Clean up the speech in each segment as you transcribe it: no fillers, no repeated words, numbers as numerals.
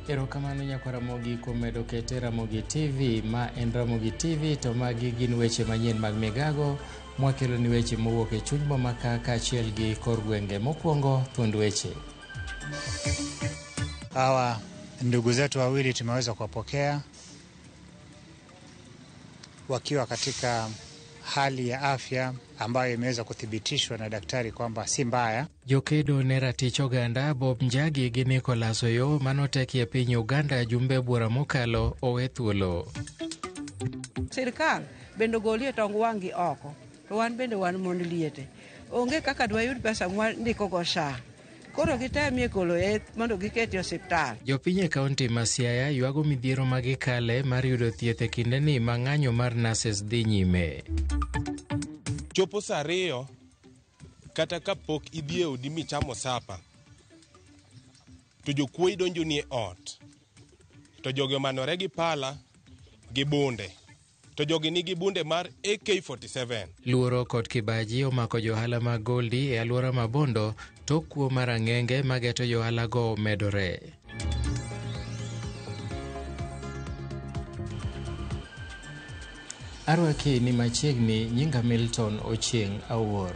Erokamano nyakwa Ramogi kuom medo kete Ramogi TV. Ma en Ramogi TV to magi gin weche manyien mag migago mwakelo ni weche mowuok e chuny boma ka kaachiel gi kor gwenge. Mokwongo thuond weche. Hawa ndugu zetu wawili tumeweza kuwapokea wakiwa katika hali ya afya ambayo imeweza kuthibitishwa na daktari kwamba si mbaya. Jokedo ne ratich oganda Bob Njagi gi Nicholas Oyoo manoteki e piny Uganda jumbe buora mokalo owe thuolo. Sirkal bende ogolie tong wang' gi oko, to wan bende wan mond liete. Onge kaka dwayud pesa mwandiko go SHA. Koro gitemie golo yath mondo giket e osiptal. Jopiny e kaunti ma Siaya ywago midhiero ma gikale mar yudo thieth e kindeni ma ng'anyo mar nurses dhi nyime. Chopo saa 2 kata kapok idhi e odi michamo sapa, to jokuoye donjoni e ot, to jogi omanore gi pala gi bunde, to jogi nigi bunde mar AK47. Luoro kod kibaji omako johala mag Goldi e alwora ma Bondo tok kuo mar ang'enge mageto johala go medore. Arwaki ni machiegni nyinga Milton Ochieng' Awuor.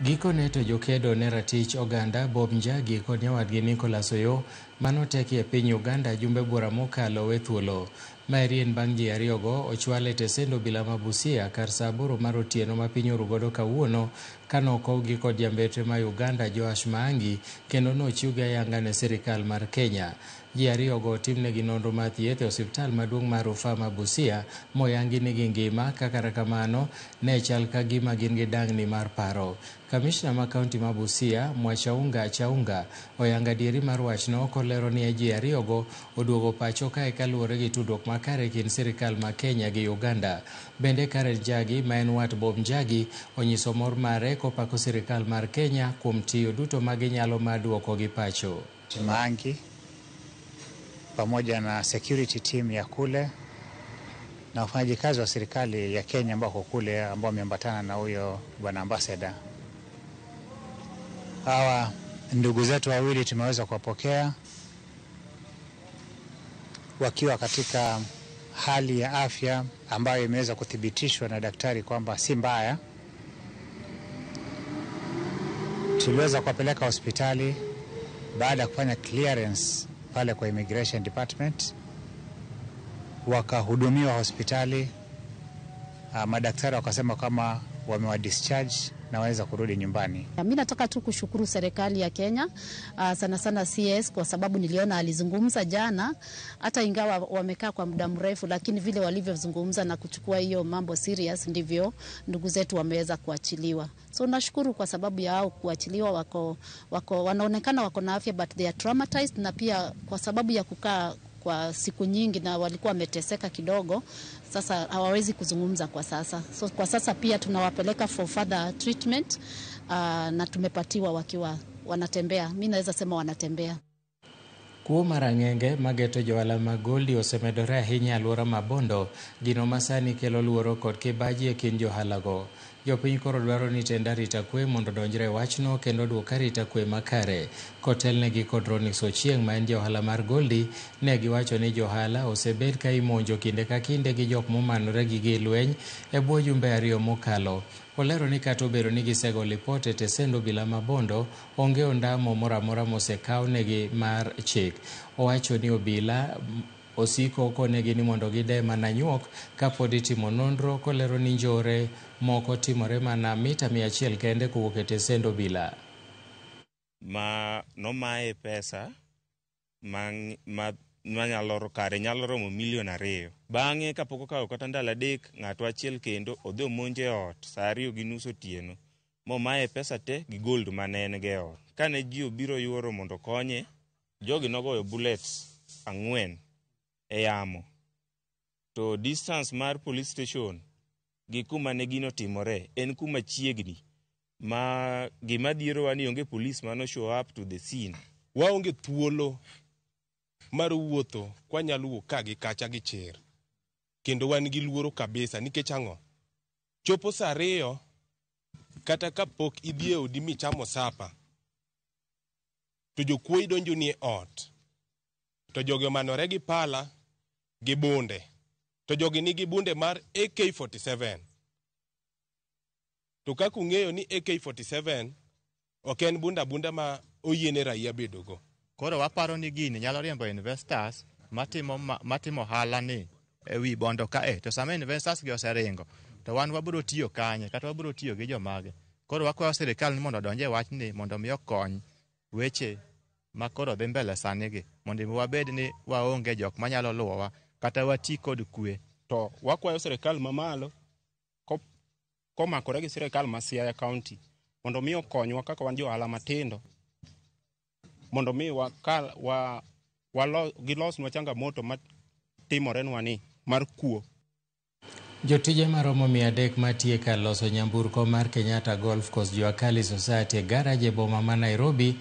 Gikone to jokedo ne ratich oganda Bob Njagi kod nyawadgi Nicholas Oyoo manoteki e piny Uganda jumbe buora mokalo owe thuolo. Maeri en bang' ji ariyogo ochwal e tesend obila ma Busia kar saa 8 mar otieno ma piny oru godo kawuono kanokowgi kod jambetre ma Uganda Joash Maangi kendo nochiwgi ayanga ne sirikal mar Kenya. Ji ariyogo otimnegi nonro mar thieth e osiptal maduong' mar rufaa ma Busia moyangi ni gingima ka kata kamano ne chal ka gima gin gi dang'ni mar paro. Kamishna ma kaunti ma Busia, Mwachaunga Chaunga, oyango adieri mar wachno kolero ni ji ariyogo oduogo pacho kae kaluwore gi tudruok makare e kind sirikal ma Kenya gi Uganda. Bende Karen Njagi ma en wat Bob Njagi onyiso mor mare kopako sirikal mar Kenya kuom tiyo duto ma ginyalo mar duokogi pacho. Maangi pamoja na security team ya kule na wafanyaji kazi wa serikali ya Kenya ambao wako kule ambao wameambatana na huyo bwana ambassador. Hawa ndugu zetu wawili tumeweza kuwapokea wakiwa katika hali ya afya ambayo imeweza kuthibitishwa na daktari kwamba si mbaya. Tuliweza kuwapeleka hospitali baada ya kufanya clearance pale kwa immigration department, wakahudumiwa hospitali. Madaktari wakasema kama wamewa discharge na waweza kurudi nyumbani. Mi nataka tu kushukuru serikali ya Kenya, sana sana CS kwa sababu niliona alizungumza jana, hata ingawa wamekaa kwa muda mrefu, lakini vile walivyozungumza na kuchukua hiyo mambo serious, ndivyo ndugu zetu wameweza kuachiliwa. So nashukuru kwa sababu ya hao kuachiliwa, wako wanaonekana wako na afya but they are traumatized, na pia kwa sababu ya kukaa kwa siku nyingi na walikuwa wameteseka kidogo, sasa hawawezi kuzungumza kwa sasa. So kwa sasa pia tunawapeleka for further treatment, na tumepatiwa wakiwa wanatembea. Mi naweza sema wanatembea. Kuo mar ang'enge mageto johala mag Goldi osemedore ahinya e alwora ma Bondo, gino ma sani kelo luoro kod kibaji e kind johalago. Jopiny koro dwaro ni tend arita kwe mondo odonjre e wachno kendo oduok arita kwe makare. Kotelnegi kod Ronix Ochieng' ma en jaohala mar Goldi, ne giwacho ni johala osebed ka imonjo kinde ka kinde gi jok momanore gi gig lweny e bwo jumbe 2 mokalo. Olero ni kata obedo ni gisego lipot e tesend obila ma Bondo, onge ondamo moro amora mosekawnegi mar chik. Owacho ni obila osiko konegi ni mondo gide mana nyuok kapod itimo nonro, kolero ni njore moko timore mana mita 100 kende kowuok e tesend obila. Ma nomaye pesa manyalo kare nyalo romo milion 2. Bang'e kapok okawo kata ndalo 3, ng'ato achiel kendo odhi omonje e ot saa 2:30 otieno momaye pesa te gi gold mane en go e ot. Kane ji obiro yuoro mondo okonye, jogi nogoyo bullets 4 e yamo. To distance mar police station gi kuma ne gino timore en kuma chiegni ma gima dhierowa ni onge police mano show up to the scene. Waonge thuolo mar wuotho kwanyalo wuok ka gi kacha gi chir, kendo wan gi luoro kabisa nikech ang'o? Chopo saa 2 kata kapok idhi e odi michamo sapa, to jokuoye donjoni e ot, To jogi omanore gi pala gi bunde. To jogi nigi bunde mar AK47. To kaka ung'eyo ni AK47 ok en bunda bunda ma oyiene raia bedogo. Koro waparo ni gini nyalo riembo investors matimo ohala ni e wi bondo kae, to sama investors gi oseringo to wan wabiro tiyo kanye kata wabiro tiyo gi jomage. Koro wakwayo sirikal ni mondo odonj e wachni mondo mi okony weche ma koro dhi mbele sani gi, mondo wabed ni waonge jok manyalo luwowa kata wati kod kwe. To wakwayo sirikal mamalo komakore gi sirikal ma Siaya County mondo mi okonywa kaka wan jo ohala matindo, mondo mi gilosnwa changamoto matimorenwa ni mar kuo. Jotije maromo 300 matiye kar loso nyamburko mar Kenyatta Golf Course Jua Kali Society e garaj e boma ma Nairobi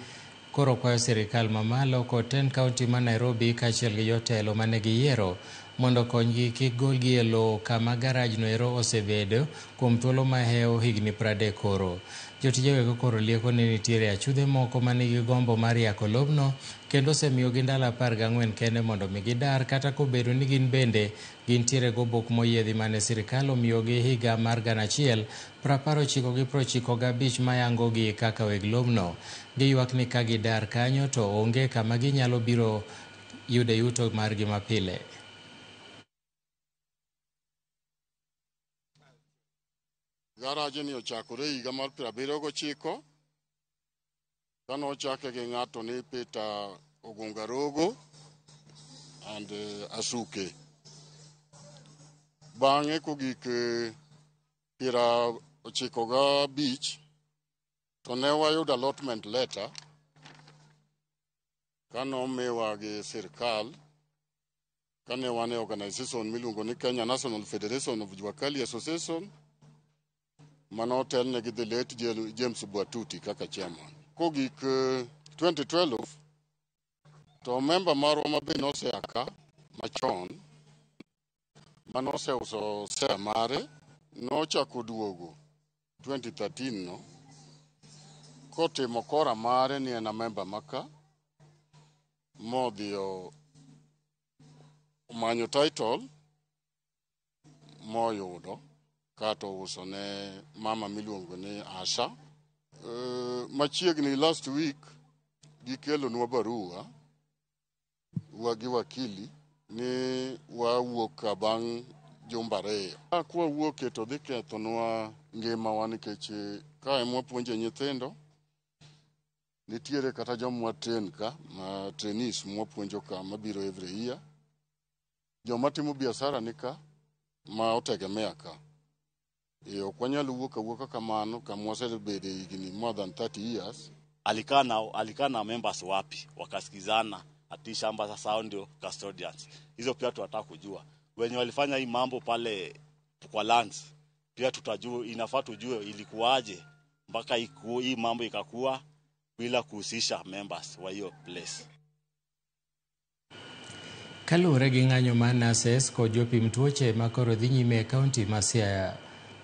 koro kwayo sirikal mamalo kod tend kaunti ma Nairobi kaachiel gi jotelo mane giyiero mondo okonygi kik golgi e lowo kama garajno ero osebedo kuom thuolo mahewo higni 30 koro. Jotije go koro lieko ni nitiere achudhe moko manigi gombo mar yako lobno kendo osemiyogi ndalo 14 kende mondo mi gidar, kata kobedo ni gin bende gintiere gobok moyiedhi mane sirikal omiyogi higa mar 1995 mayangogi kaka weg lobno. Giywak ni ka gidar kanyo to onge kama ginyalo biro yude yuto margi mapile. Garage ni ochakore higa mar 79 kane ochake gi ng'ato ni Peter Ogungarogo and Asuke. Bang'e kogik 95 to ne wayudo allotment letter kane omiwa gi sirkal kane wan e organization miluongo ni Kenya National Federation of Jua Kali Association mane otelne gi the late James Bwatuti kaka chairman. Kogik 2012 to member marwa ma be nosea ka machon mane oseuso share mare nochako duogo 2013 no kotimo kora mare ni en a member maka modhi omanyo title moyudo kato ouso ne mama miluongo ni Asha. Machiegni last week gikelonwa barua wa gi wakili ni wawuok ka bang' jumbe 2. Ka kwawuoke to dhi kethonwa ngimawa nikech ka ema wapuonje nyithindo, nitiere kata joma train ka, ma trainees mwapuonjo ka mabiro every year, joma timo biashara ni ka ma otegemea ka. Ok wanyal wuok awuoka kamano kama wasebede higni more than 30 years. Alikaa na members wapi wakasikizana ati shamba sasa hao ndio custodians. Hizo pia tunataka kujua wenye walifanya hii mambo pale kwa lands, pia tutajua, inafaa tujue ilikuwaje mpaka hii mambo ikakuwa bila kuhusisha members wa hiyo place. Kaluwore gi ng'anyo mar nurses kod jopim tuoche ma koro dhi nyime e kaunti ma Siaya,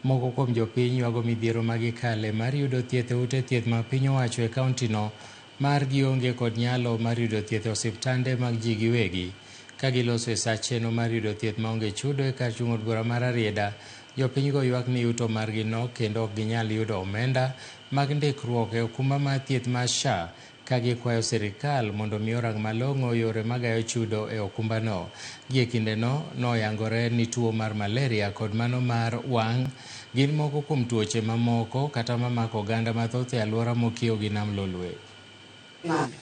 moko kuom jopiny ywago midhiero ma gikale mar yudo thieth e ute thieth ma piny owacho e kauntino mar gionge kod nyalo mar yudo thieth e osiptande mag ji giwegi. Ka giloso e sa chenro mar yudo thieth maonge chudo e kar chung' od bura mar Rarieda, jopinygo ywak ni yuto margi nok kendo ok ginyal yudo omenda mag ndikruok e okumba mar thieth mar SHA, ka gikwayo sirikal mondo mi orang malong'o yore magayo chudo e okumbano. Gie kindeno noyangore ni tuo mar malaria kod mano mar wang' gin moko kuom tuoche mamoko kata mamako oganda mathoth e alwora mokiewo gi Nam Lolwe.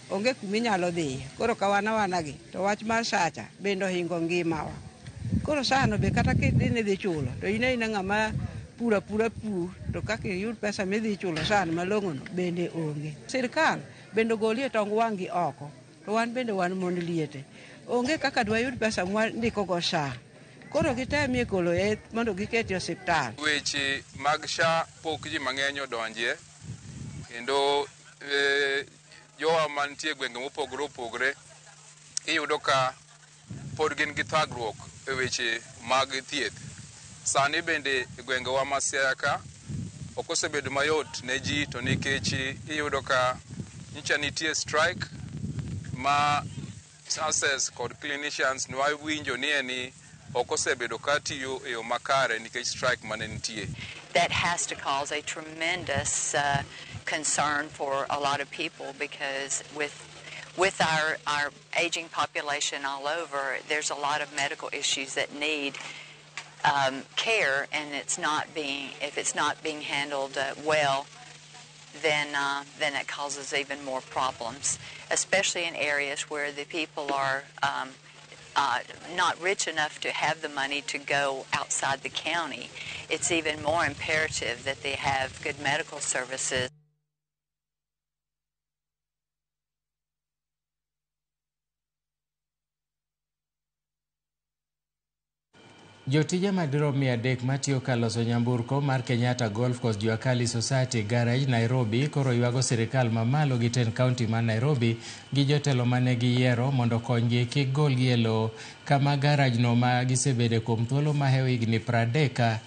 Onge kuminyalo dhiye. Koro ka wan awana gi to wach mar SHA bende ohingo ngimawa. Koro SHA no be kata kidhi ni idhi chulo to in aina ng'ama pura pura pur to kaka iyud pesa midhi chulo SHA malong'o no bende onge. Sirkal bende ogolie tong wang' gi oko to wan bende wan mond liete. Onge kaka dwayud pesa mwandiko go SHA. Koro gitemie golo yath mondo giketi e osiptal. Weche mag SHA pok ji mang'eny odonjie kendo jowa mantie e gwenge mopogore opogore iyudo ka pod gin gi thagruok e weche mag thieth. Sani bende e gwengewa ma Siaya ka ok osebedo mayot ne ji to nikech iyudo ka nyicha nitie strike ma Nurses kod clinicians nwawinjo ni eni ok osebedo ka tiyo e yo makare nikech strike mane nitie. That has to cause a tremendous concern for a lot of people, because with our aging population all over, there's a lot of medical issues that need care, and if it's not being handled well, then it causes even more problems, especially in areas where the people are not rich enough to have the money to go outside the county. It's even more imperative that they have good medical services. Jotije madirom 300 matiyo kar loso nyamburko mar Kenyatta Golf Course Jua Kali Society Garage Nairobi koro ywago sirikal mamalo gi tend kaunti ma Nairobi gi jotelo mane giyiero mondo okonygi kik golgi e lowo kama garage no ma gisebede kuom thuolo mahewo higni 30.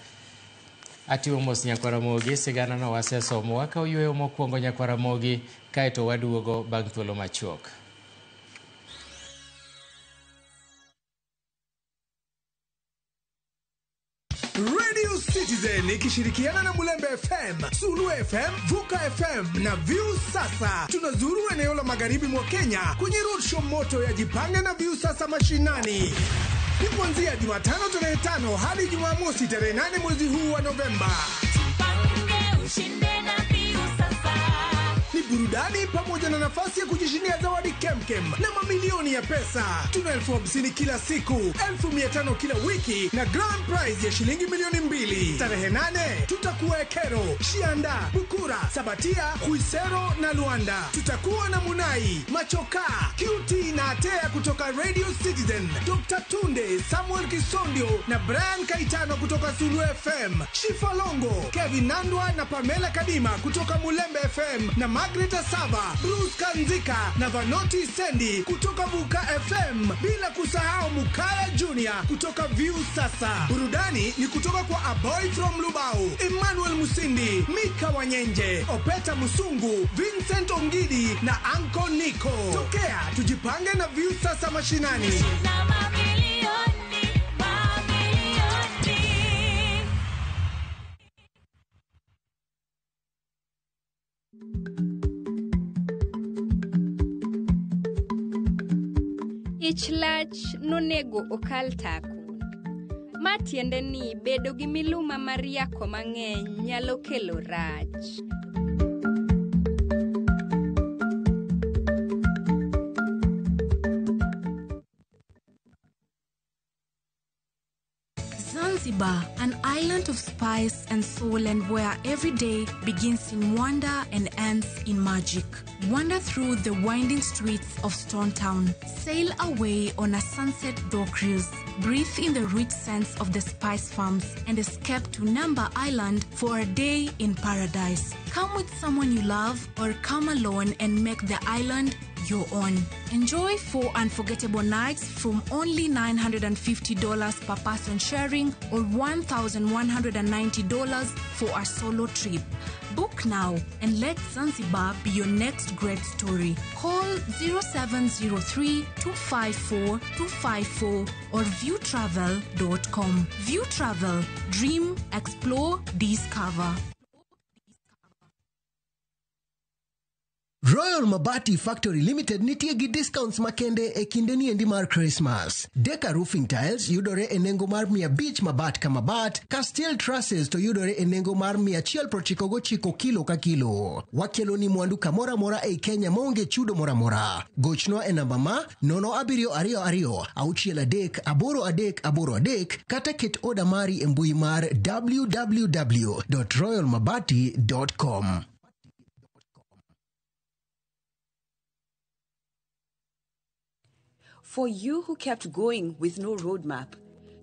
Atiwo mos Nyakwaramogi, sigana no wasesomo. Wakawo yweyo mokwongo Nyakwaramogi kaeto waduogo bang' thuolo machuok. Radio Citizen ikishirikiana na Mulembe FM, Sulu FM, Vuka FM na View Sasa. Tunazuru eneo la magharibi mwa Kenya kwenye roadshow moto ya Jipange na View Sasa mashinani. Ni kuanzia Jumatano tarehe 5 hadi Jumamosi tarehe 8 mwezi huu wa Novemba. Jipange ushinde na View Sasa. Ni burudani pamoja na nafasi ya kujishindia zawadi kemkem na mamilioni ya pesa. Tuna 50,000 kila siku, 500,000 kila wiki na grand prize ya shilingi 2,000,000. Tarehe 8 tutakuwa Ekero, Shianda, Bukura, Sabatia, Kuisero na Luanda. Tutakuwa na Munai, Machoka, QT na Atea kutoka Radio Citizen, Dr. Tunde, Samuel Kisondio na Brian Kaitano kutoka Sulu FM, Shifa Longo, Kevin Nandwa na Pamela Kadima kutoka Mulembe FM na Margaret Asaba, Bruce Kanzika na Vanoti Sendi kutoka Vuka FM, bila kusahau Mukaya Junior kutoka View Sasa. Burudani ni kutoka kwa A Boy from Lubao, Emmanuel Musindi, Mika Wanyenje, Opeta Musungu, Vincent Ongidi na Uncle Nico. Tokea tujipange na View Sasa mashinani. Ich lach nonego okal tako. Ma tiende ni bedo gi miluma mar yako mang'eny nyalo kelo rach. Zanzibar, an island of spice and soul, and where every day begins in wonder and ends in magic. Wander through the winding streets of Stone Town. Sail away on a sunset dhow cruise. Breathe in the rich scents of the spice farms and escape to Namba Island for a day in paradise. Come with someone you love or come alone and make the island your own. Enjoy 4 unforgettable nights from only $950 per person sharing or $1,190 for a solo trip. Book now and let Zanzibar be your next great story. Call 0703 254 254 or viewtravel.com. View Travel. Dream, explore, discover. Royal Mabati Factory Limited nitie gi discounts makende e kinde niendi mar Christmas. Deka Roofing Tiles yudore e nengo mar 500 mabat ka mabat, ka steel trusses to yudore e nengo mar 199 kilo ka kilo. Wakelo ni mwandu kamoro amora ei Kenya maonge chudo moro amora. Gochnwa e namba ma 0722 63 83 83 kata ket oda mari e mbui mar www.royalmabati.com. For you who kept going with no roadmap,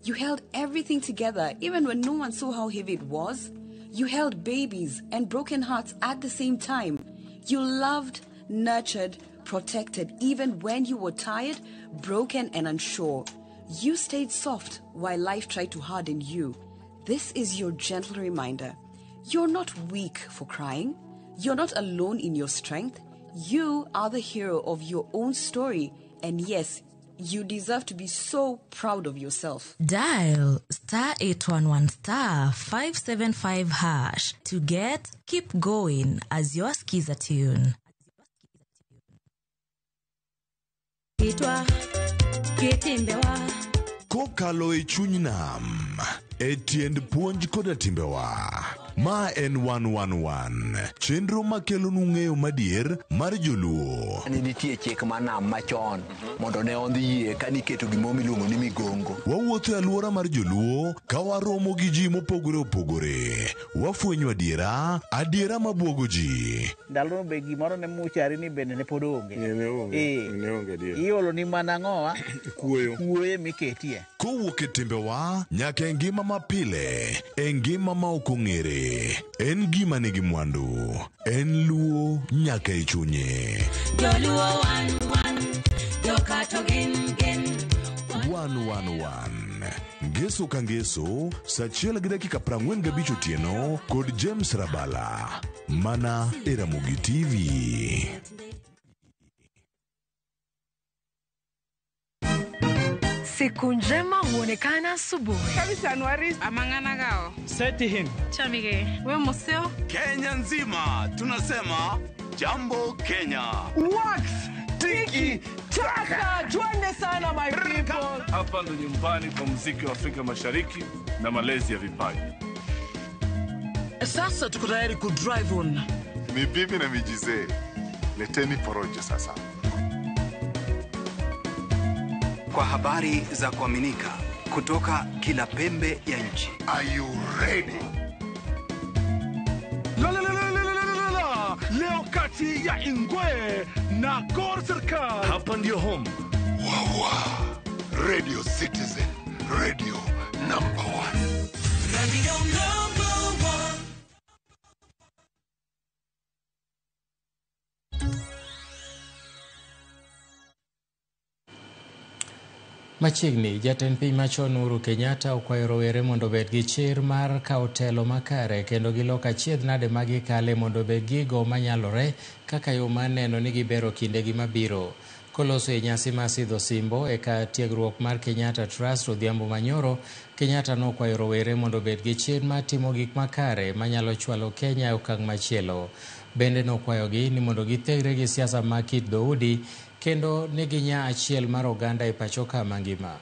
you held everything together even when no one saw how heavy it was. You held babies and broken hearts at the same time. You loved, nurtured, protected even when you were tired, broken, and unsure. You stayed soft while life tried to harden you. This is your gentle reminder. You're not weak for crying. You're not alone in your strength. You are the hero of your own story. And yes, You deserve to be so proud of yourself. Dial star 811 star 575 hash to get Keep Going as your Skiza tune. Kokalo e chuny nam e tiend puonj koda timbewa. Ma en 111 chenro makelonu ng'eyo madier mar joluo. Ne nitie chik mar nam machon mondo ne ondhi yie ka niketo gimoro miluongo ni migongo. Wawuotho e alwora mar joluo ka waromo gi ji mopogore opogore. Wafwenyo adiera, adiera mabuogo ji. Ndalono be gimoro ne muchari ni bende ne pod onge. Iolo ni mana ang'owa? Kuoyo. Kuoyo miketie. Kowuok e timbewa nyaka e ngima mapile, e ngima ma ok ong'ere. En gima nigi mwandu, en luo nyaka e chunye. Joluo wan wan, jokato gin gin. 111 Ngeso ka ngeso, saa 1:45 otieno kod James Rabala, mana e Ramogi TV. Siku njema huonekana asubuhi. Kabisa Anuari amang'ana gao. Setihin. Chamige. We museo. Kenya nzima tunasema jambo Kenya. Wax tiki taka twende sana my people. Hapa ndo nyumbani kwa muziki wa Afrika Mashariki na malezi ya vipaji. Sasa tuko tayari ku drive on. Ni bibi na mijizee. Leteni porojo sasa. Kwa habari za kuaminika kutoka kila pembe ya nchi. Are you ready? La la la la la la la. Leo kati ya Ingwe na Gor Serikal. Hapa ndio home. Wawa. Radio Citizen. Radio number 1. Radio number 1. Machiegni, jatend piny machon Uhuru Kenyatta okwayo rowere mondo obed gi chir mar kawo telo makare kendo gilok achiedh nade ma gikale mondo obed gigo manyalore kaka yo mar neno ni gibero kindegi mabiro. Koloso e nyasi mar sidho simbo e kar tiegruok mar Kenyatta Trust odhiambo manyoro, Kenyatta nokwayo rowere mondo obed gi chir mar timo gik makare manyalo chwalo Kenya e okang' machielo. Bende nokwayogi ni mondo githegre gi siasa mag kit dhoudi kendo ne ginya achiel mar oganda e pacho ka mangima.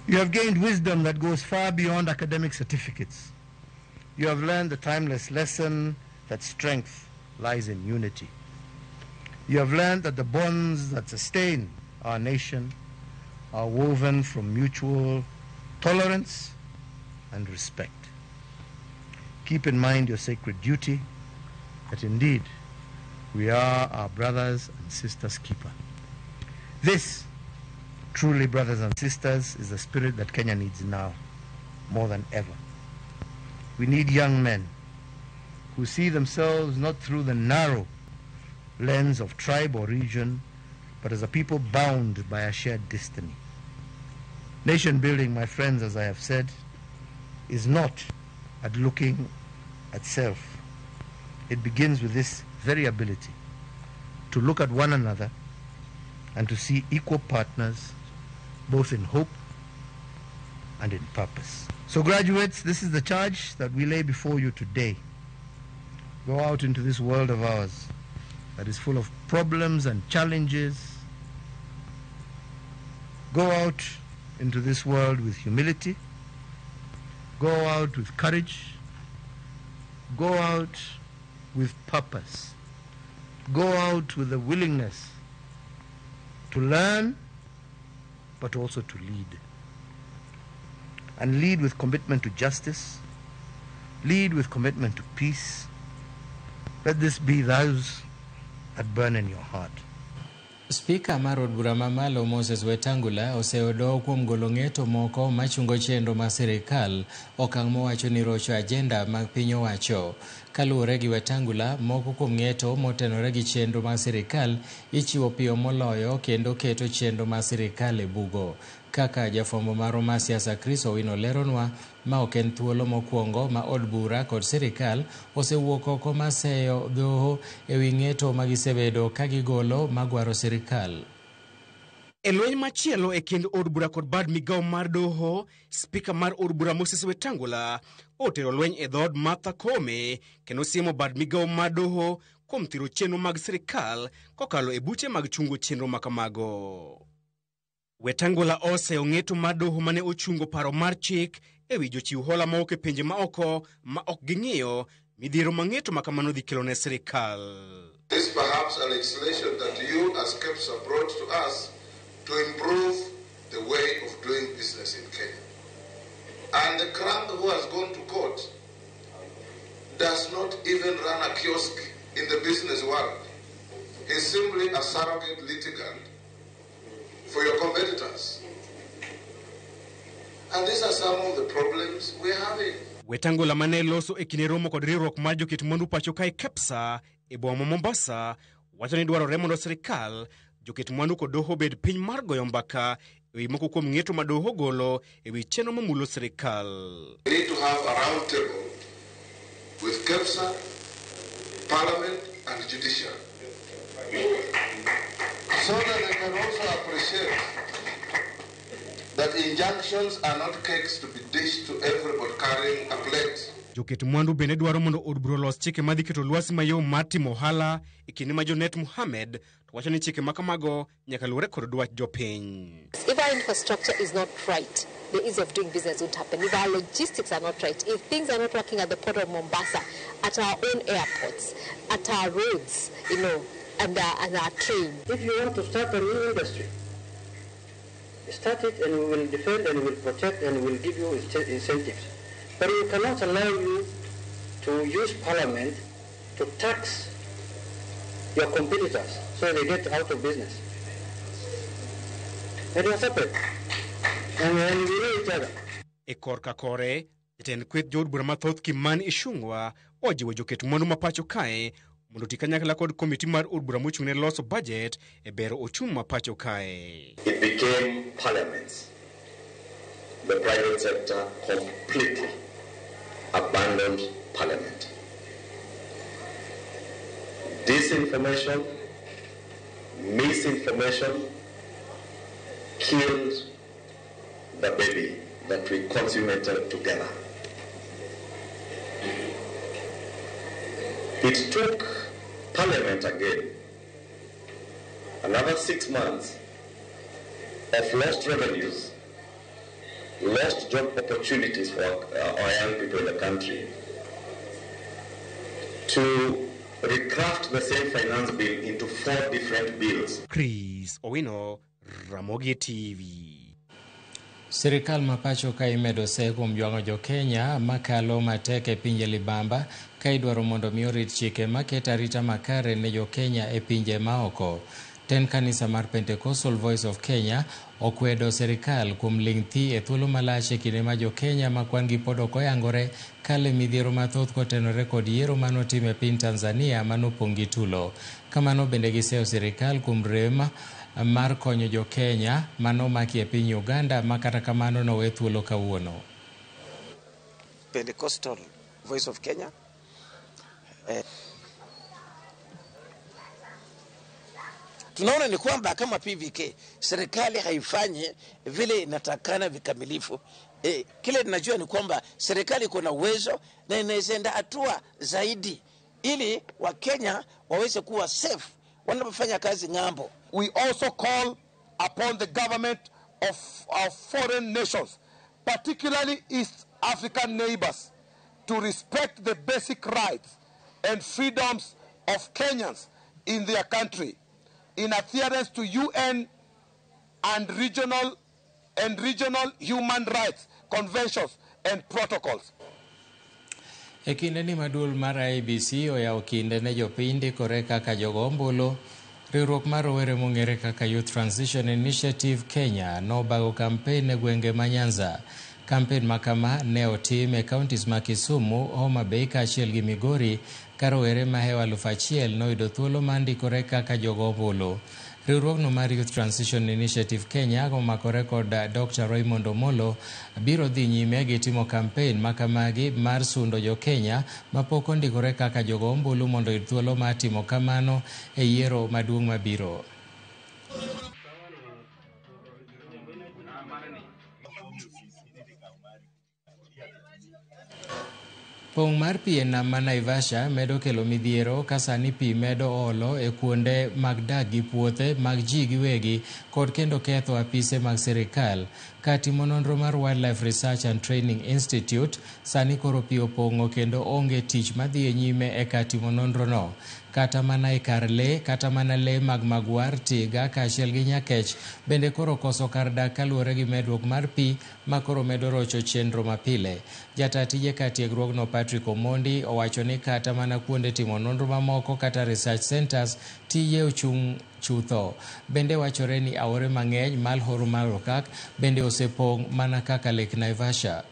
You have gained wisdom that goes far beyond academic certificates. You have learned the timeless lesson that strength lies in unity. You have learned that the bonds that sustain our nation are woven from mutual tolerance and respect. Keep in mind your sacred duty, that indeed we are our brothers and sisters' keeper. This, truly, brothers and sisters, is the spirit that Kenya needs now, more than ever. We need young men who see themselves not through the narrow lens of tribe or region, but as a people bound by a shared destiny. Nation building, my friends, as I have said, is not at looking at self. It begins with this very ability to look at one another and to see equal partners, both in hope and in purpose. So graduates, this is the charge that we lay before you today. Go out into this world of ours that is full of problems and challenges. Go out into this world with humility. Go out with courage. Go out with purpose. Go out with the willingness to learn, but also to lead. And lead with commitment to justice. Lead with commitment to peace. Let this be those that burn in your heart. Spika mar od bura mamalo Moses Wetangula oseodo kuom golo ng'eto moko machungo chenro mar sirikal, okang' mowacho ni rocho ajenda mag piny owacho. Kaluwore gi Wetangula, moko kuom ng'eto motenore gi chenro mar sirikal ichiwo piyo moloyo kendo keto chenro mar sirikal e bugo. Kaka jafwambo marwa mar siasa Chris Owino leronwa, ma ok en thuolo mokwongo ma od bura kod sirikal osewuok oko mar seyo dhoho ewi ng'eto ma gisebedo ka gigolo magwaro sirikal. E lweny machielo e kind od bura kod bad migawo mar doho, spika mar od bura Moses Wetangula otero lweny e dhood Martha Koome kendo siemo bad migawo mar doho kuom thiro chenro mag sirikal kokalo e buche mag chungo chenro makamago. Wetangula oseyo ng'eto mar doho mane ochungo paro mar chik ewi jochiw hola mawuok e pinje maoko ma ok ging'iyo midhiero ma ng'eto makamano dhi kelo ne sirikal. This perhaps a legislation that you as KEPSA brought to us to improve the way of doing business in Kenya. And the crank who has gone to court does not even run a kiosk in the business world. He's simply a surrogate litigant for your competitors. And these are some of the problems we're having. Wetangula mane loso e kinde romo kod riwruok mar joket mwandu pacho kae KEPSA e boma ma Mombasa wacho ni dwarore mondo sirikal joket mwandu kod doho obed piny mar goyo mbaka ewi moko kuom ng'eto ma doho golo ewi chenro mamulo sirikal. We need to have a round table with KEPSA, Parliament and Judiciary so that they can also appreciate that injunctions are not cakes to be dished to everybody carrying a plate. Joket mwandu bende dwaro mondo od bura olos chike madhi keto lwasi mayom mar timo ohala e kinde ma Jonet Mohamed to wacho ni chike makamago nyaka luwre kod dwach jopiny. If our infrastructure is not right, the ease of doing business won't happen. If our logistics are not right, if things are not working at the port of Mombasa, at our own airports, at our roads, you know, and our train. If you want to start a new industry, start it and we will defend and we will protect and we will give you incentives. But we cannot allow you to use parliament to tax your competitors so they get out of business. It has happened. And we know each other. E korka kore, jatend kweth jood bura mathoth Kimani Ichung'wa ojiwo joket mwandu ma pacho kae mondo oti kanyakla kod komiti mar od bura mochung' ne loso bajet e bero ochumi ma pacho kae. It became parliaments. The private sector completely abandoned parliament. Disinformation, misinformation killed the baby that we consummated together. It took parliament again another 6 months of lost revenues, lost job opportunities for our young people in the country, to recraft the same finance bill into 4 different bills. Chris Owino, Ramogi TV. Sirikal ma pacho ka imedo se kuom jwang'o jo-Kenya makalo matek e pinje libamba ka idwaro mondo mi orit chike maketo arita makare ne jo-Kenya e pinje maoko. Tend kanisa mar Pentecostal Voice of Kenya okwedo sirikal kuom ling' thi e thuolo malach e kinde ma jo-Kenya ma kwan gi pod ok oyangore kale midhiero mathoth kotenore kod yiero manotim e piny Tanzania manopong' gi tulo. Kamano bende giseyo sirikal kuom rem mar konyo jo-Kenya manomaki e piny Uganda ma kata kamano nowe thuolo kawuono. Pentecostal Voice of Kenya tunaona ni kwamba kama PVK serikali haifanyi vile inatakana vikamilifu. Kile tunajua ni kwamba serikali iko na uwezo na inaweza enda hatua zaidi ili Wakenya waweze kuwa safe wanapofanya kazi ng'ambo. We also call upon the government of our foreign nations, particularly East African neighbors, to respect the basic rights and freedoms of Kenyans in their country, in adherence to UN and regional human rights conventions and protocols. E kinde ni maduol mar IEBC oyawo kinde ne jopiny ndikore kaka jogo ombulu, riwruok mar rowere mong'ere kaka Youth Transition Initiative Kenya nobago kampen e gwenge ma Nyanza. Kampen ma kama ne otim e counties ma Kisumu, Homa Bay kaachiel gi Migori ka rowere mahewo 1000 noyudo thuolo mar ndikore kaka jogo ombulu. Riwruogno mar Youth Transition Initiative Kenya komakore kod Dr. Raymond Omolo biro dhi nyime gi timo kampen makamagi mar sundo jo Kenya mapok ondikore kaka jogo ombulu mondo oyud thuolo mar timo kamano e yiero maduong' mabiro. Pong' mar pi e nam ma Naivasha medo kelo midhiero ka sani pi medo olo e kuonde mag dak gi puothe mag ji giwegi kod kendo ketho apise mag sirikal. Ka timo nonro mar Wildlife Research and Training Institute, sani koro pi opong'o kendo onge tich madhi e nyime e kar timo nonrono. Kata mana e kar lee, kata mana lee mag magwar, tiga kaachiel gi nyakech bende koro koso kar dak kaluwore gi medruok mar pi ma koro medo rocho chenro mapile. Jata tije kar tiegruogno Patrick Omondi owacho ni kata mana kuonde timo nonro mamoko kata research centers tije ochung' chutho. Bende wachore ni aore mang'eny mal horo mar Okak bende osepong' mana kaka Lake Naivasha.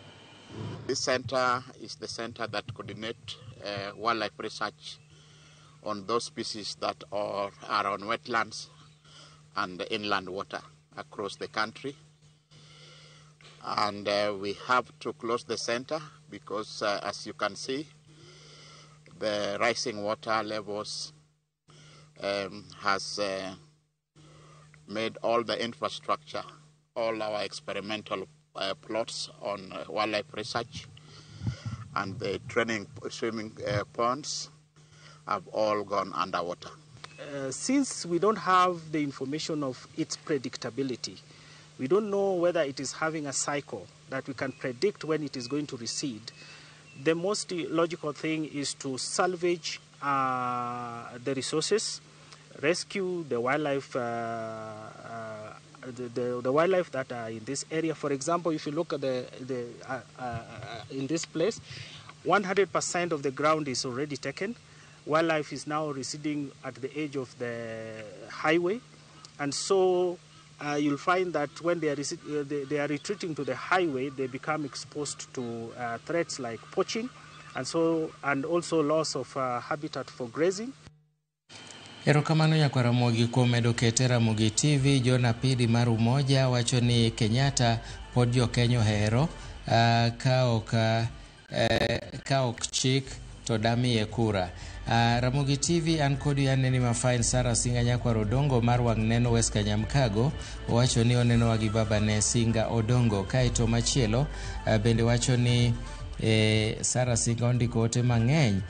This center is the center that coordinates wildlife research on those species that are on wetlands and inland water across the country. And we have to close the center because, as you can see, the rising water levels has made all the infrastructure, all our experimental plots on wildlife research and the training swimming ponds have all gone underwater. Since we don't have the information of its predictability, we don't know whether it is having a cycle that we can predict when it is going to recede. The most logical thing is to salvage the resources, rescue the wildlife, the wildlife that are in this area. For example, if you look at in this place, 100% of the ground is already taken. Wildlife is now receding at the edge of the highway, and so you'll find that when they are retreating to the highway, they become exposed to threats like poaching, and also loss of habitat for grazing. Erokamano nyakwar Ramogi kuom medo kete Ramogi TV. John Apidi mar Umoja wacho ni Kenyatta pod jo Kenya ohero, ka ok chik to damiye kura. Ramogi TV an kodi aneni mafine. Sara Singa nyakwar Odongo mar wang' neno West Kanyamkago owacho ni onenowa gi babane Singa Odongo. Kaeto machielo bende wacho ni Sara Singa ondiko ote mang'eny.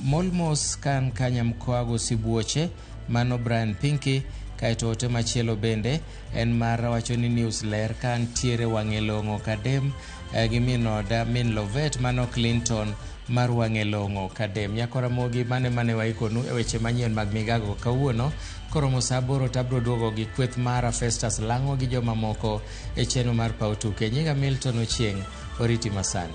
Molmos kan Kanyamkago sibuoche, mano Brian Pinky. Kaeto ote machielo bende en mar wacho ni news ler ka ntiere wang'e long'o Kadem gi min oda min Lovet, mano Clinton mar wang'e long'o Kadem. Nyako Ramogi mane waikonu e weche manyien mag migago kawuono. Koromo saa 8 tabro duogo gi kweth mara Festus Lang'o gi jomamoko e chenro mar paw tuke. Nyinga Milton Ochieng', oriti masani.